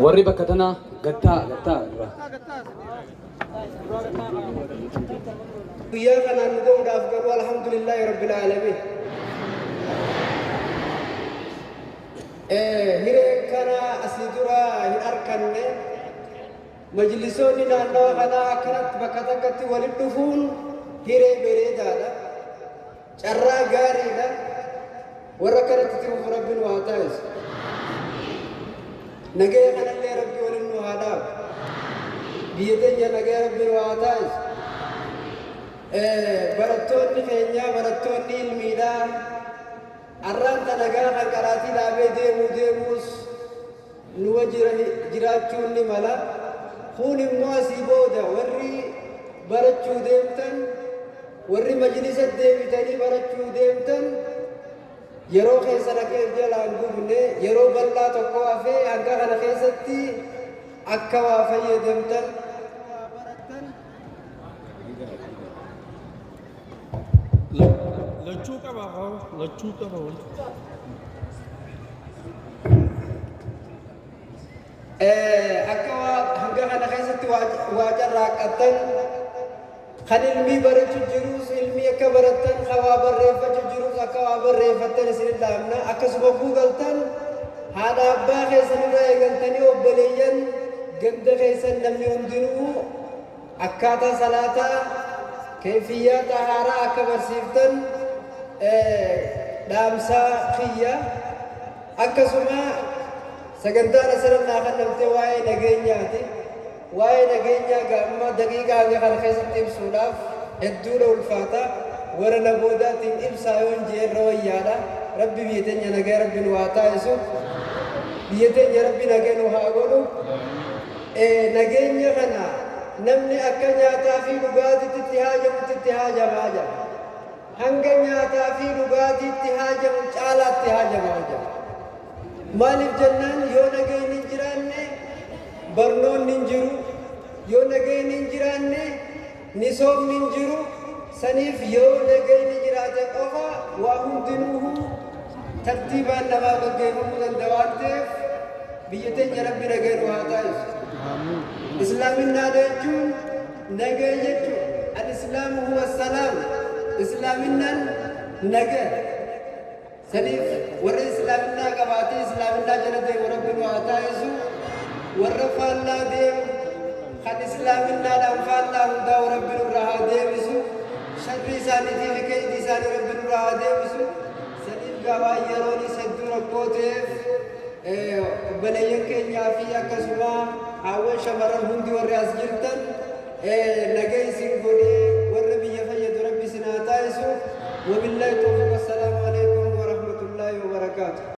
Warri bakka tanaa gattaa gattaa irraa. Guyyaa kanaan nu ga'uudhaaf garuu alhamdulillaahi rabbil aalamiin. Hireen kana asii dura hin arkanne. Majlisoonni naannawa kanaa akkanatti bakka takkatti walitti dhufuun hiree bareedaadha. Carraa gaariidha. Warra akkanatti itti fufu Rabbi nu haa taasisu. Nagaya kanallee Rabbi waliin nu haa dhaabu. Biyya teenya nagaya Rabbi nu haa taasisu. Barattoonni keenya barattoonni ilmiidha. Arraan tana gaa kan qaraatii dhaabee deemuu deemuus nuwa jiraachuun ni mala. Kuun immoo asii booda warri barachuu deemtan, warri majlisa deebitanii barachuu deemtan yeroo keessan akka if jalaa hin gubne, yeroo bal'aa tokko hafee hanga kana keessatti akka waa fayyadamtan. Lachuu qaba lachuu qaba. Akka waa hanga kana keessatti waa carraaqqattan, kan ilmii barachuu jirus ilmii akka barattan, kan waa barreeffachuu jirus akka waa barreeffattan isin dhaamna. Akkasuma guugaltan haadha abbaa keessan irraa eegaltanii obboleeyyan ganda keessan namni hundinuu akkaataa salaataa, keeyfiyyaa xahaaraa akka barsiiftan dhaamsaa kiyya. Akkasuma sagantaan asirra naa kennamte waa'ee nageenyaati. Waa'ee nageenyaa gaamma daqiiqaa hanga kana keessatti ibsuudhaaf hedduudha ulfaata. Warra na boodaatiin ibsaa yoon jee irra wayyaadha. Rabbi biyya teenya nagaa Rabbi nu haa taasisu. Biyya teenya Rabbi nagaa nu haa godhu. Nageenya kana namni akka nyaataa fi dhugaatiitti itti haajamutti itti haajamaa jira. Hanga nyaataa fi dhugaatiitti haajamu caalaatti haajamaa jira. Maaliif jennaan, yoo nageenyi hin jiraanne barnoonni hin jiru, yoo nageenyi hin jiraanne misoomni hin jiru. Saniif yoo nageenyi jiraate qofa waa hundinuu tartiibaan namaa gaggeeffamuu danda'a waan ta'eef, biyya teenya Rabbi nagee nu haa taasisu. Islaaminaa jechuun nagee jechuudha. Al-Islaamu huwa salaam. Islaaminaan nagee. Saniif warra islaaminaa qabaatee islaaminaa jala deemu Rabbi nu haa taasisu. Warra faallaa deemu, kan islaaminaadhaan faallaa hundaa'u, Rabbi nurraa haa deebisu. Sharrii isaaniitii fi keeydii isaanii Rabbi nurraa haa deebisu. Saniif gaabaan yeroonis hedduu rakkoo ta'eef, obboleeyyan keenyaa fi akkasuma haawwan shamarran hundi warri as jirtan nagaa isin godhee warra biyya fayyadu Rabbi isin haa taasisu. Wabillaahi tawfiq, wassalaamu alaikum warahmatullaahi wabarakaatu.